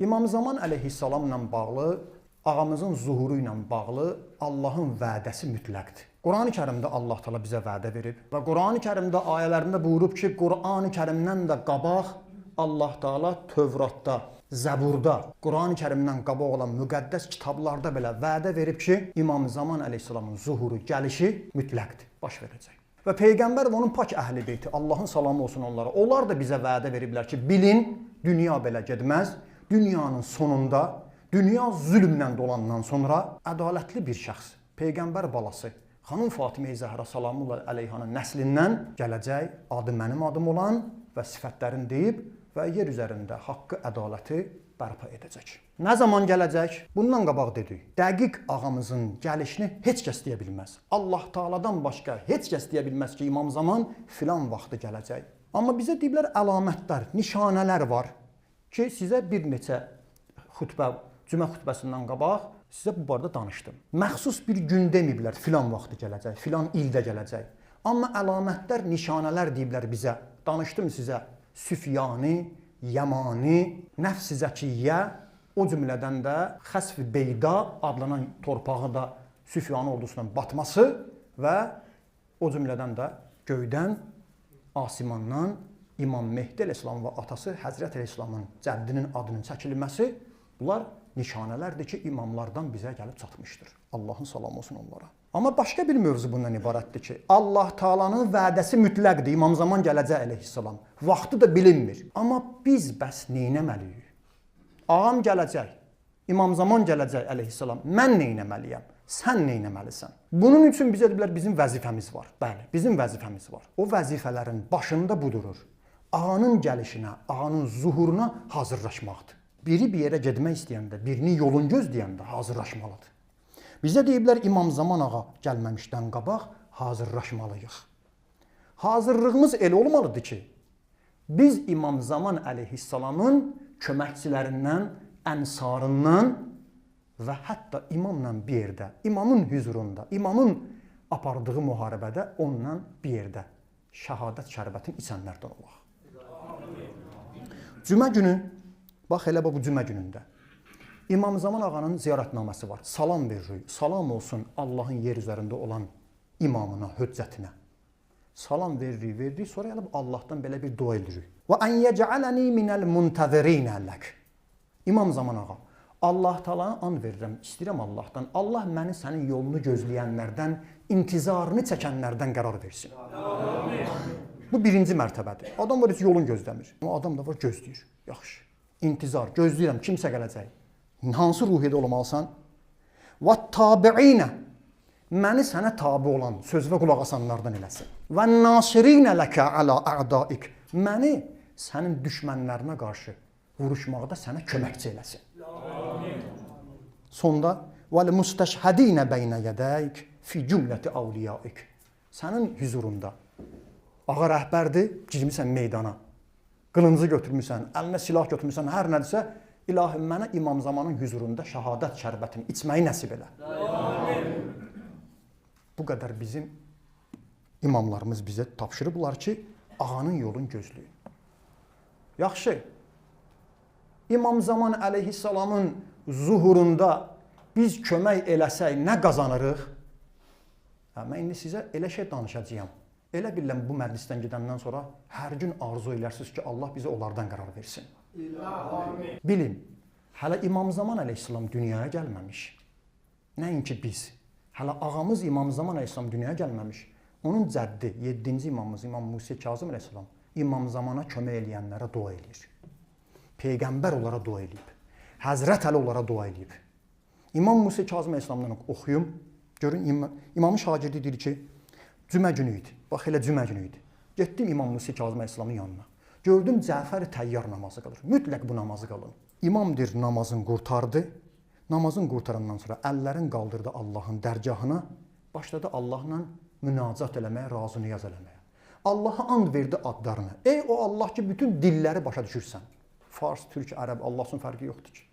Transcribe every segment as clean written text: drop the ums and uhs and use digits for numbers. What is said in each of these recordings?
İmam Zaman əleyhissalamla bağlı, ağamızın zuhuru ilə bağlı Allahın vədəsi mütləqdir. Qurani Kərimdə Allah Taala bizə vədə verib və Qurani Kərimdə ayələrində buyurub ki, Qurani Kərimdən də qabaq Allah Taala Tövratda, Zəburda, Qurani Kərimdən qabaq olan müqəddəs kitablarda belə vədə verib ki, İmam Zaman əleyhissalamın zuhuru, gəlişi mütləqdir, baş verəcək. Və Peyğəmbər və onun pak əhli beyti, Allahın salamı olsun onlara, onlar da bizə vədə veriblər ki, bilin, dünya belə getməz. Dünyanın sonunda, dünya zülmlə dolandan sonra ədalətli bir şəxs, Peyğəmbər balası, xanım Fatimə Zəhra salamullah əleyhanın nəslindən gələcək, adı mənim adım olan və sifətlərini deyib və yer üzərində haqqı, ədaləti bərpa edəcək. Nə zaman gələcək? Bundan qabaq dedik. Dəqiq ağamızın gəlişini heç kəs deyə bilməz. Allah Taala'dan başqa heç kəs deyə bilməz ki, İmam Zaman filan vaxtı gələcək. Amma bizə deyiblər əlamətlər, nişanələr var ki, sizə bir neçə xutbə, cümə xutbəsindən qabaq sizə bu barədə danışdım. Məxsus bir gün deməyiblər, filan vaxtı gələcək, filan ildə gələcək. Amma əlamətlər, nişanələr deyiblər bizə. Danışdım sizə. Süfyani, Yəmani, Nəfs-i Zəkiyyə, o cümlədən də Xəsf-i Beyda adlanan torpağı da Süfyani ordusunun batması və o cümlədən də göydən, asimandan İmam Mehdi əleyhissalam və atası Həzrət əleyhissalamın cəddinin adının çəkilməsi, bunlar nişanələrdir ki, imamlardan bizə gəlib çatmışdır. Allahın salamı olsun onlara. Amma başqa bir mövzu bundan ibarətdir ki, Allah Taala'nın vədəsi mütləqdir. İmam Zaman gələcək əleyhissalam. Vaxtı da bilinmir. Amma biz bəs neynəməliyik? Ağam gələcək, İmam Zaman gələcək əleyhissalam. Mən neynəməliyəm? Sən neynəməlisən? Bunun üçün bizə deyiblər bizim vəzifəmiz var. Bəli, bizim vəzifəmiz var. O vəzifələrin başında bu durur. Ağanın gəlişinə, ağanın zuhuruna hazırlaşmaqdır. Biri bir yerə getmək istəyəndə, birinin yolunu gözləyəndə hazırlaşmalıdır. Bizə deyiblər İmam Zaman ağa gəlməmişdən qabaq hazırlaşmalıyıq. Hazırlığımız elə olmalıdır ki, biz İmam Zaman əleyhissalamın köməkçilərindən, ənsarından və hətta imamla bir yerdə, imamın hüzurunda, imamın apardığı müharibədə onunla bir yerdə şəhadət şərbətini içənlərdən olaq. Cümə günü, bax elə bu cümə günündə İmam Zaman ağanın ziyarətnaməsi var. Salam veririk. Salam olsun Allahın yer üzərində olan imamına, höccətinə. Salam veririk, veririk. Sonra gəlib Allahdan belə bir dua edirik. Və ən yec'aləni minəl muntəzirinə lək. İmam Zaman ağa, Allah Taala'ya and verirəm, istəyirəm Allahdan. Allah məni sənin yolunu gözləyənlərdən, intizarını çəkənlərdən qərar versin. Amin. Bu birinci mərtəbədir. Adam var heç yolunu gözləmir. Amma adam da var gözləyir. Yaxşı. İntizar, gözləyirəm, kimsə gələcək. Hansı ruhiyyədə olmalısan? Və tabiinə, məni sənə tabi olan, sözünə qulaq asanlardan eləsin. Və nasirinə ləkə alə a'daik, məni sənin düşmənlərinə qarşı vuruşmaqda sənə köməkçi eləsin. Amin. Sonda vəl müstəşhədinə beynə yədəyik fi cümləti avliyaik. Sənin hüzurunda ağa rəhbərdir, girmisən meydana. Qılıncı götürmüsən, əlinə silah götürmüsən, hər nədirsə, İlahi mənə İmam Zamanın hüzurunda şəhadət şərbətini içməyi nəsib elə. Amin. Bu qədər bizim imamlarımız bizə tapşırıblar ki, ağanın yolunu gözləyin. Yaxşı. İmam Zaman əleyhissalamın zuhurunda biz kömək eləsək nə qazanırıq? Hə, mən indi sizə elə şey danışacağam. Elə bilirəm bu məclisdən gedəndən sonra hər gün arzu elərsiniz ki, Allah bizə onlardan qərar versin. Amin. Bilin, hələ İmam Zaman əleyhissalam dünyaya gəlməmiş. Nəinki biz, hələ ağamız İmam Zaman əleyhissalam dünyaya gəlməmiş. Onun cəddi, 7-ci imamımız İmam Musa Kazım əleyhissalam İmam Zamana kömək eləyənlərə dua eləyir. Peyğəmbər onlara dua eləyib. Həzrət Əli onlara dua eləyib. İmam Musa Kazım əleyhissalamdan oxuyum. Görün, imamın şagirdi deyir ki, cümə günü idi. Bax, elə cümə günü idi. Getdim İmam Musa Kazım əleyhissalamın yanına. Gördüm Cəfər Təyyar namazı qılır. Mütləq bu namazı qılın. İmam deyir, namazın qurtardı. Namazın qurtarandan sonra əllərin qaldırdı Allahın dərgahına. Başladı Allahla münacat eləməyə, razı niyaz eləməyə. Allaha and verdi adlarını. Ey o Allah ki, bütün dilləri başa düşürsən. Fars, türk, ərəb, Allah üçün fərqi yoxdur ki.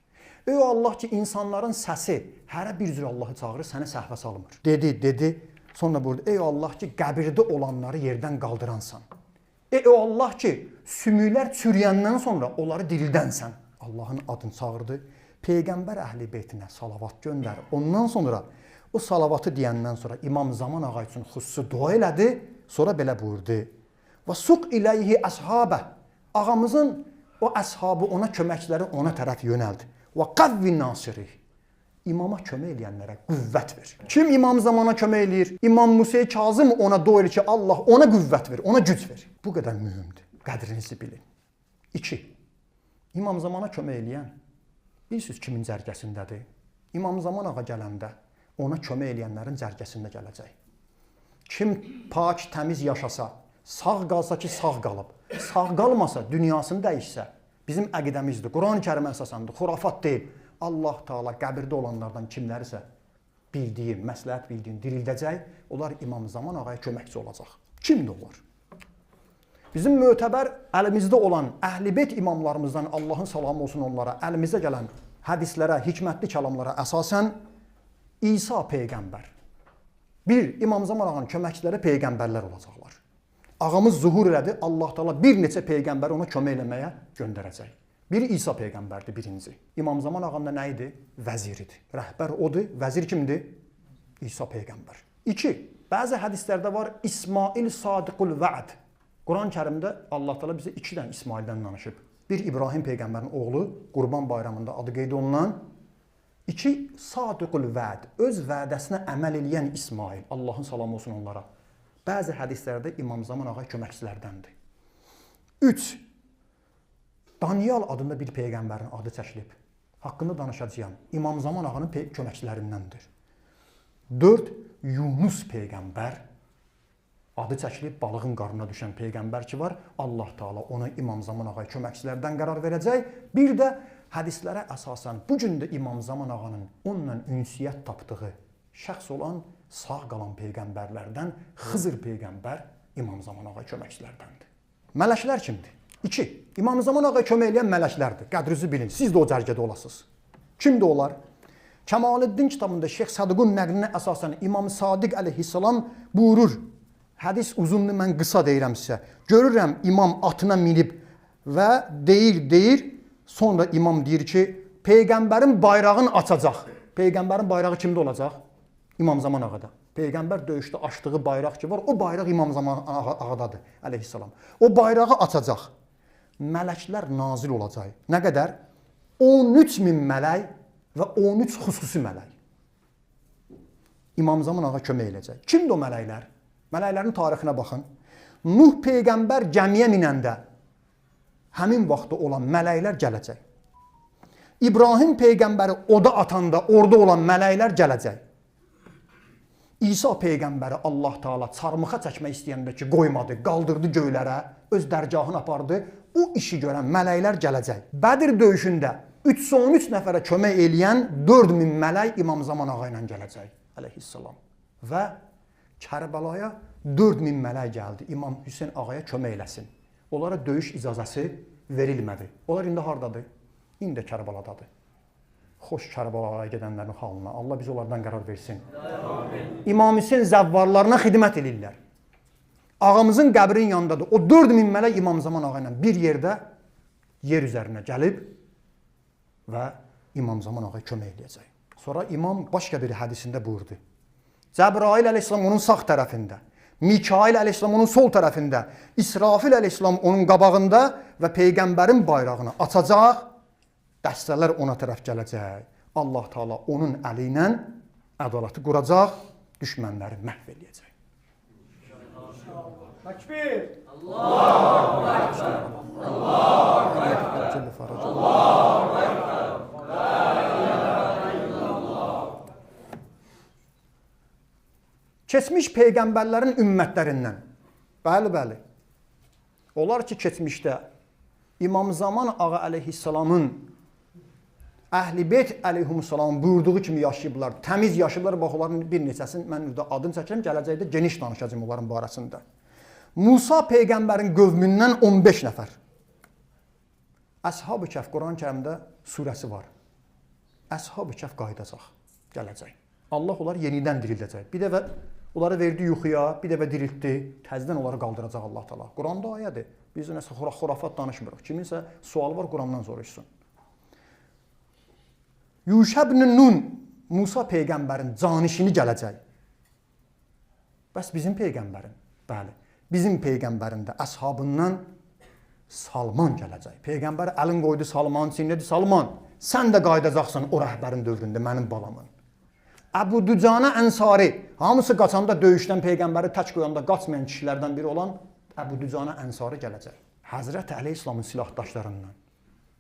Ey o Allah ki, insanların səsi hərə bir cür Allahı çağırır, səni səhvə salmır. Dedi, dedi. Sonra buyurdu, ey Allah ki, qəbirdə olanları yerdən qaldıransan. Ey o Allah ki, sümüklər çürüyəndən sonra onları dirildənsən. Allahın adını çağırdı. Peyğəmbər əhli beytinə salavat göndər. Ondan sonra o salavatı deyəndən sonra İmam Zaman ağa üçün xüsusi dua elədi. Sonra belə buyurdu. Və suq iləyhi əshabə. Ağamızın o əshabı, ona köməkçiləri ona tərəf yönəldi. Və qavvi nasirih. İmama kömək eləyənlərə qüvvət ver. Kim İmam Zamana kömək eləyir? İmam Musa Kazım ona dua eləyir ki, Allah ona qüvvət ver, ona güc ver. Bu qədər mühümdür. Qədrinizi bilin. 2. İmam Zamana kömək eləyən bilirsiniz kimin cərgəsindədir? İmam Zaman ağa gələndə ona kömək eləyənlərin cərgəsində gələcək. Kim pak, təmiz yaşasa, sağ qalsa ki, sağ qalıb, sağ qalmasa, dünyasını dəyişsə, bizim əqidəmizdir, Quran-ı Kərimə əsasandır, xurafat deyil. Allah Teala qəbirdə olanlardan kimlərisə bildiyi, məsləhət bildiyini dirildəcək, onlar İmam Zaman ağaya köməkçi olacaq. Kimdir onlar? Bizim mötəbər əlimizdə olan Əhl-i Beyt imamlarımızdan Allahın salamı olsun onlara, əlimizə gələn hədislərə, hikmətli kəlamlara əsasən İsa peyğəmbər. Bir, İmam Zaman ağanın köməkçiləri peyğəmbərlər olacaqlar. Ağamız zuhur elədi, Allah Teala bir neçə peyğəmbəri ona kömək eləməyə göndərəcək. Bir İsa peyğəmbərdir birinci. İmam Zaman ağanın da nə idi? Vəziridir. Rəhbər odur, vəzir kimdir? İsa peyğəmbər. 2. Bəzi hədislərdə var İsmail Sadiqul Vəd. Quran-ı Kərimdə Allah Teala bizə 2 dənə İsmaildən danışıb. Bir İbrahim peyğəmbərin oğlu Qurban Bayramında adı qeyd olunan. 2 Sadiqul Vəd, öz vədəsinə əməl eləyən İsmail. Allahın salamı olsun onlara. Bəzi hədislərdə İmam Zaman ağa köməkçilərdəndir. 3. Daniyal adında bir peyğəmbərin adı çəkilib. Haqqında danışacağam. İmam Zaman ağanın köməkçilərindəndir. 4. Yunus peyğəmbər adı çəkilib, balığın qarnına düşən peyğəmbər ki var. Allah Teala ona İmam Zaman ağaya köməkçilərdən qərar verəcək. Bir də hədislərə əsasən bu gün də İmam Zaman ağanın onunla ünsiyyət tapdığı şəxs olan sağ qalan peyğəmbərlərdən Xızır peyğəmbər İmam Zaman ağa köməkçilərdəndir. Mələklər kimdir? 2. İmam Zaman ağa kömək eləyən mələklərdir. Qədrinizi bilin. Siz də o cərgədə olasınız. Kimdir onlar? Kəmaleddin kitabında Şeyx Sadıqın nəqlinə əsasən İmam Sadiq əleyhissalam buyurur. Hədis uzundur, mən qısa deyirəm sizə. Görürəm imam atına minib və deyir. Sonra imam deyir ki, peyğəmbərin bayrağını açacaq. Peyğəmbərin bayrağı kimdə olacaq? İmam Zaman ağada. Peyğəmbər döyüşdə açdığı bayraq ki var, o bayraq İmam Zaman ağadadır əleyhissalam. O bayrağı açacaq. Mələklər nazil olacaq. Nə qədər? 13 min mələk və 13 xüsusi mələk. İmam Zaman ağa kömək eləyəcək. Kimdir o mələklər? Mələklərin tarixinə baxın. Nuh peyğəmbər gəmiyə minəndə həmin vaxtda olan mələklər gələcək. İbrahim peyğəmbəri oda atanda orada olan mələklər gələcək. İsa peyğəmbəri Allah Teala çarmıxa çəkmək istəyəndə ki, qoymadı, qaldırdı göylərə, öz dərgahını apardı. O işi görən mələklər gələcək. Bədir döyüşündə 313 nəfərə kömək eləyən 4000 mələk İmam Zaman ağa ilə gələcək əleyhissalam. Və Kərbəlaya 4000 mələk gəldi. İmam Hüseyn ağaya kömək eləsin. Onlara döyüş icazəsi verilmədi. Onlar indi hardadır? İndi də Kərbəladadır. Xoş Kərbəlaya gedənlərin halına. Allah biz onlardan qərar versin. Amin. İmam Hüseyn zəvvarlarına xidmət eləyirlər. Ağamızın qəbrinin yanındadır. O 4000 mələk İmam Zaman ağa ilə bir yerdə yer üzərinə gəlib və İmam Zaman ağaya kömək eləyəcək. Sonra imam başqa bir hədisində buyurdu. Cəbrail əleyhissalam onun sağ tərəfində, Mikail əleyhissalam onun sol tərəfində, İsrafil əleyhissalam onun qabağında və peyğəmbərin bayrağını açacaq, dəstələr ona tərəf gələcək. Allah Teala onun əli ilə ədaləti quracaq, düşmənləri məhv eləyəcək. Təkbir! Allahu Ekber! Allahu Ekber! Allahu Ekber! La ilahe illallah! Keçmiş peyğəmbərlərin ümmətlərindən. Bəli, bəli. Onlar ki, keçmişdə İmam Zaman ağa əleyhissalamın Əhl-i Beyt əleyhissalamın buyurduğu kimi yaşayıblar, təmiz yaşayıblar. Bax, onların bir neçəsini mən burada adını çəkirəm, gələcəkdə geniş danışacağım onların barəsində. Musa peyğəmbərin qövmündən 15 nəfər. Əshab-ı Kəhf Quran-ı Kərimdə surəsi var. Əshab-ı Kəhf qayıdacaq, gələcək. Allah onları yenidən dirildəcək. Bir dəfə onları verdi yuxuya, bir dəfə diriltdi, təzədən onları qaldıracaq Allah Teala. Quranda ayədir. Biz nəsə xurafat danışmırıq. Kiminsə sualı var, Qurandan soruşsun. Yuşə ibn Nun Musa peyğəmbərin canişini gələcək. Bəs bizim peyğəmbərin? Bəli, bizim peyğəmbərin də əshabından Salman gələcək. Peyğəmbər əlin qoydu Salmanın çiyninə, dedi: "Salman, sən də qayıdacaqsan o rəhbərin dövründə mənim balamın." Əbu Dücanə Ənsari, hamısı qaçanda döyüşdən peyğəmbəri tək qoyanda qaçmayan kişilərdən biri olan Əbu Dücanə Ənsari gələcək. Həzrət Əli İslamın silahdaşlarından,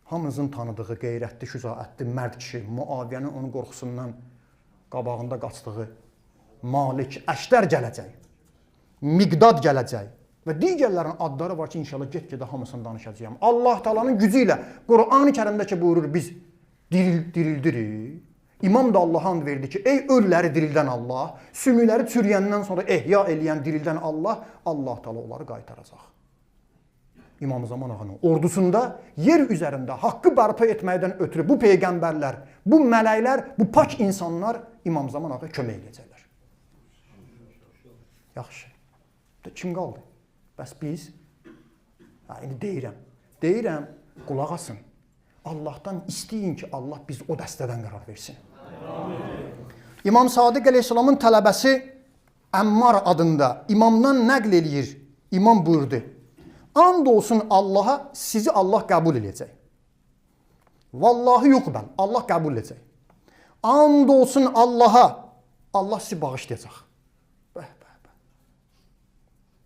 hamınızın tanıdığı qeyrətli, şücaətli, mərd kişi, Muaviyyənin onun qorxusundan qabağında qaçdığı Malik Əşdər gələcək. Miqdad gələcək. Və digərlərin adları var ki, inşallah get-gedə hamısını danışacağam. Allah Taala'nın gücü ilə Qur'an-ı Kərimdə ki buyurur biz dirildirik. İmam da Allaha and verdi ki, ey ölüləri dirildən Allah, sümükləri çürüyəndən sonra ehya eləyən dirildən Allah, Allah Taala onları qaytaracaq. İmam Zaman ağanın ordusunda yer üzərində haqqı bərpa etməkdən ötürü bu peyğəmbərlər, bu mələklər, bu pak insanlar İmam Zaman ağa kömək edəcəklər. Yaxşı. Kim qaldı? Bəs biz? Ha, indi deyirəm. Deyirəm, qulaq asın. Allahdan istəyin ki, Allah biz o dəstədən qərar versin. İmam Sadiq əleyhissalamın tələbəsi Əmmar adında imamdan nəql eləyir. İmam buyurdu: "And olsun Allaha, sizi Allah qəbul eləyəcək. Vallahi yuqbəl, Allah qəbul edəcək. And olsun Allaha, Allah sizi bağışlayacaq." Bəh, bəh, bəh.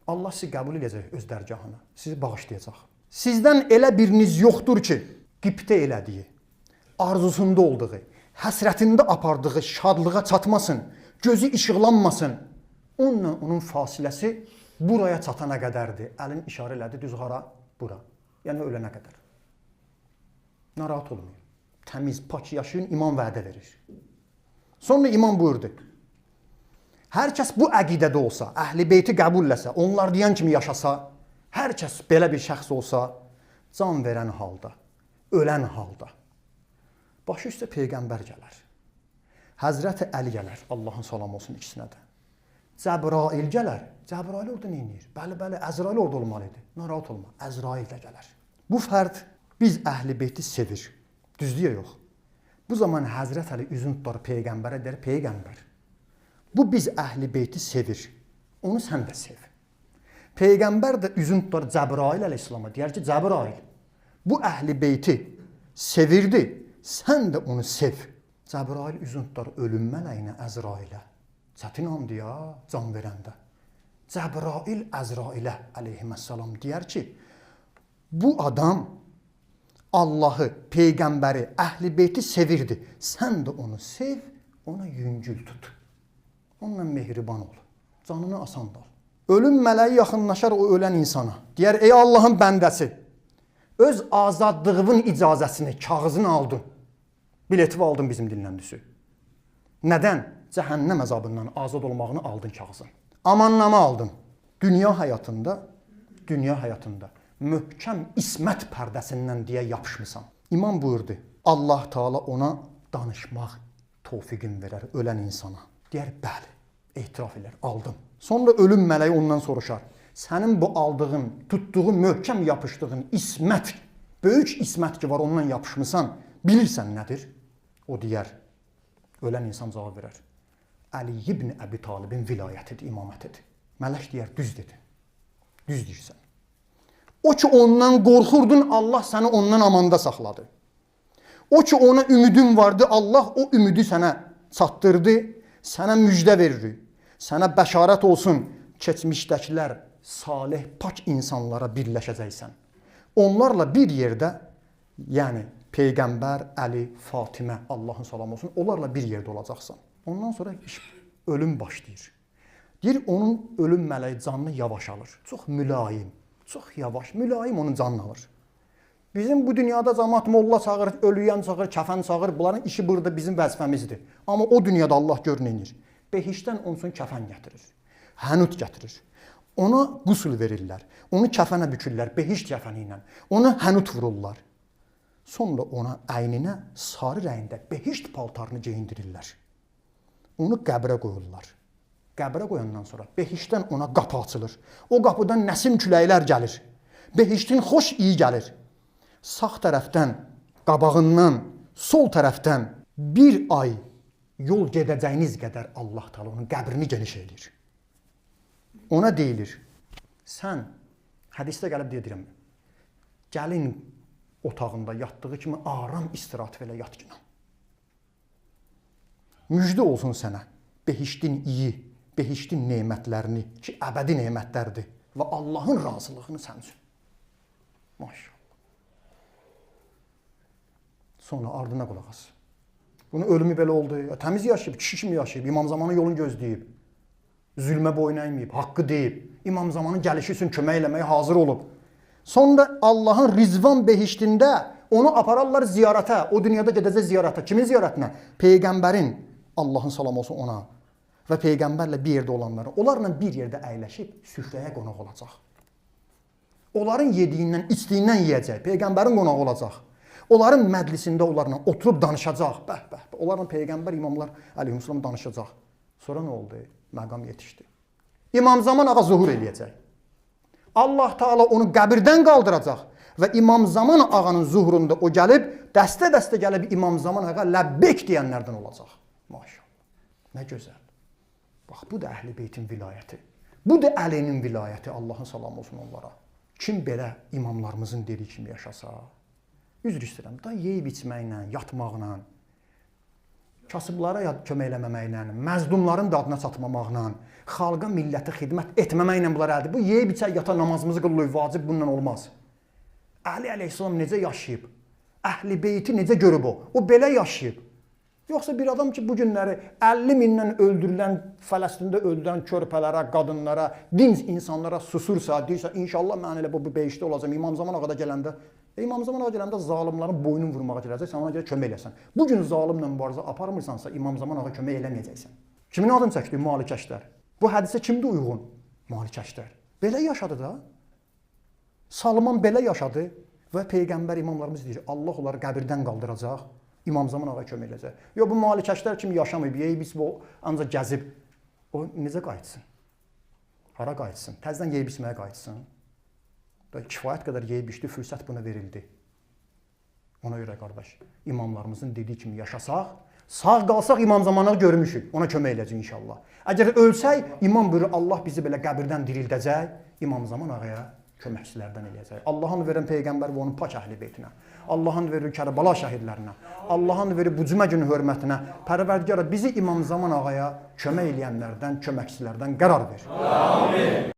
Allah sizi qəbul edəcək öz dərgahına, sizi bağışlayacaq. Sizdən elə biriniz yoxdur ki, qibtə elədiyi, arzusunda olduğu, həsrətində apardığı şadlığa çatmasın, gözü işıqlanmasın. Onunla onun fasiləsi buraya çatana qədərdir. Əlin işarə elədi düz hara? Bura. Yəni ölənə qədər. Narahat olmayın. Təmiz, pak yaşayın, imam vədə verir. Sonra imam buyurdu: hər kəs bu əqidədə olsa, Əhl-i Beyti qəbulləsə, onlar deyən kimi yaşasa, hər kəs belə bir şəxs olsa, can verən halda, ölən halda, başı üstə peyğəmbər gələr. Həzrəti Əli gələr, Allahın salamı olsun ikisinə də. Cəbrail gələr. Cəbrail orada nə edir? Bəli, bəli, Əzrail orada olmalı idi. Narahat olma, Əzrail də gələr. Bu fərd biz Əhl-i Beyti sevir. Düzdür ya yox? Bu zaman Həzrət Əli üzünü tutar peyğəmbərə, deyər: "Peyğəmbər, bu biz Əhl-i Beyti sevir. Onu sən də sev." Peyğəmbər də üzünü tutar Cəbrail əleyhissalama, deyər ki: "Cəbrail, bu Əhl-i Beyti sevirdi, sən də onu sev." Cəbrail üzünü tutar ölüm mələyinə, Əzrailə. Çətin andır ya, can verəndə. Cəbrail Əzrailə əleyhissalam deyər ki, bu adam Allahı, peyğəmbəri, Əhl-i Beyti sevirdi. Sən də onu sev, ona yüngül tut. Onunla mehriban ol. Canını asan dal. Ölüm mələyi yaxınlaşar o ölən insana. Deyər: "Ey Allahın bəndəsi, öz azadlığının icazəsini, kağızını aldın. Bileti aldın bizim dillə düzü. Nədən? Cəhənnəm əzabından azad olmağını aldın kağızın. Amannamə aldın. Dünya həyatında möhkəm ismət pərdəsindən deyə yapışmısan." İmam buyurdu: Allah Taala ona danışmaq tövfiqin verər ölən insana. Deyər: "Bəli, etiraf edər, aldım." Sonra ölüm mələyi ondan soruşar: "Sənin bu aldığın, tutduğun, möhkəm yapışdığın ismət, böyük ismət ki var, ondan yapışmısan, bilirsən nədir?" O deyər, ölən insan cavab verər: "Əli ibn Əbi Talibin vilayətidir, imamətidir." Mələk deyər: "Düz dedin, düz deyirsən. O ki ondan qorxurdun, Allah səni ondan amanda saxladı. O ki ona ümidin vardı, Allah o ümidi sənə çatdırdı, sənə müjdə verir. Sənə bəşarət olsun, keçmişdəkilər salih, pak insanlara birləşəcəksən. Onlarla bir yerdə, yəni Peyğəmbər, Əli, Fatimə, Allahın salamı olsun, onlarla bir yerdə olacaqsan." Ondan sonra ölüm başlayır. Deyir, onun ölüm mələyi canını yavaş alır. Çox mülayim, çox yavaş, mülayim onun canını alır. Bizim bu dünyada cəmaat molla çağırır, ölüyən çağırır, kəfən çağırır. Bunların işi burada bizim vəzifəmizdir. Amma o dünyada Allah gör nə edir. Behiştdən onun üçün kəfən gətirir, hənut gətirir. Ona qüsl verirlər, onu kəfənə bükürlər, behişt kəfəni ilə. Ona hənut vururlar. Sonra ona əyninə sarı rəngdə behişt paltarını geyindirirlər. Onu qəbrə qoyurlar. Qəbrə qoyandan sonra behiştdən ona qapı açılır. O qapıdan nəsim küləklər gəlir. Behiştin xoş iyi gəlir. Sağ tərəfdən, qabağından, sol tərəfdən Bir ay yol gedəcəyiniz qədər Allah Teala onun qəbrini geniş eləyir. Ona deyilir, sən hədisdə gəlib deyirəm, gəlin otağında yatdığı kimi aram istirahat belə yat günə. Müjdə olsun sənə behiştin iyi, behiştin nemətlərini ki, əbədi nemətlərdir və Allahın razılığını sən üçün. Maşallah. Sonra ardına qulaq as. Bunun ölümü belə oldu. Təmiz yaşayıb, kişi kimi yaşayıb, İmam Zamanın yolunu gözləyib. Zülmə boyun əyməyib, haqqı deyib. İmam Zamanın gəlişi üçün kömək eləməyə hazır olub. Sonra Allahın Rizvan behiştində onu apararlar ziyarətə. O dünyada gedəcək ziyarətə. Kimin ziyarətinə? Peyğəmbərin, Allahın salamı olsun ona və Peyğəmbərlə bir yerdə olanlara. Onlarla bir yerdə əyləşib süfrəyə qonaq olacaq. Onların yediyindən, içdiyindən yeyəcək. Peyğəmbərin qonağı olacaq. Onların məclisində onlarla oturub danışacaq. Bəh, bəh, bəh. Onlarla Peyğəmbər, imamlar əleyhissalam danışacaq. Sonra nə oldu? Məqam yetişdi. İmam Zaman ağa zuhur eləyəcək. Allah Teala onu qəbirdən qaldıracaq və İmam Zaman ağanın zuhurunda o gəlib, dəstə-dəstə gəlib İmam Zaman ağa ləbbeyk deyənlərdən olacaq. Maşallah. Nə gözəl. Bax, bu da Əhl-i Beytin vilayəti. Bu da Əlinin vilayəti. Allahın salamı olsun onlara. Kim belə imamlarımızın dediyi kimi yaşasa, üzr istəyirəm, da yeyib içməklə, yatmaqla, kasıblara kömək eləməməklə, məzlumların dadına çatmamaqla, xalqa, millətə xidmət etməməklə bunlar əldir. Bu yeyib içək, yata namazımızı qılırıq, vacib bununla olmaz. Əli əleyhissalam necə yaşayıb? Əhl-i Beyti necə görüb o? O belə yaşayıb. Yoxsa bir adam ki, bu günləri 50 mindən öldürülən, Fələstində öldürülən körpələrə, qadınlara, dinc insanlara susursa, deyirsə, inşallah mən elə bu behiştdə olacam, İmam Zaman ağa da gələndə, İmam Zaman ağa gələndə zalimların boynunu vurmağa gələcək, sən ona görə kömək eləsən. Bu gün zalimlə mübarizə aparmırsansa, İmam Zaman ağa kömək eləməyəcəksən. Kimin adını çəkdi? Malikəşlər. Bu hədisə kimdir uyğun? Malikəşlər. Belə yaşadı da. Salman belə yaşadı və Peyğəmbər imamlarımız deyir, Allah onları qəbirdən qaldıracaq. İmam Zaman ağa kömək eləyəcək. Yox, bu malikəşlər kimi yaşamayıb, yeyib, içib, o ancaq gəzib. O necə qayıtsın? Hara qayıtsın? Təzədən yeyib içməyə qayıtsın. Kifayət qədər yeyib içdi, fürsət buna verildi. Ona görə qardaş, imamlarımızın dediyi kimi yaşasaq, sağ qalsaq İmam Zamanı görmüşük, ona kömək eləyəcək inşallah. Əgər ölsək, imam buyurur, Allah bizi belə qəbirdən dirildəcək, İmam Zaman ağaya köməkçilərdən eləyəcək. Allahın verən Peyğəmbər və onun pak əhl-i beytinə, Allahın verir Kərbəla şəhidlərinə, Allahın verir bu cümə günü hörmətinə, Pərvərdigara bizi İmam Zaman ağaya kömək eləyənlərdən, köməkçilərdən qərar ver. Amin.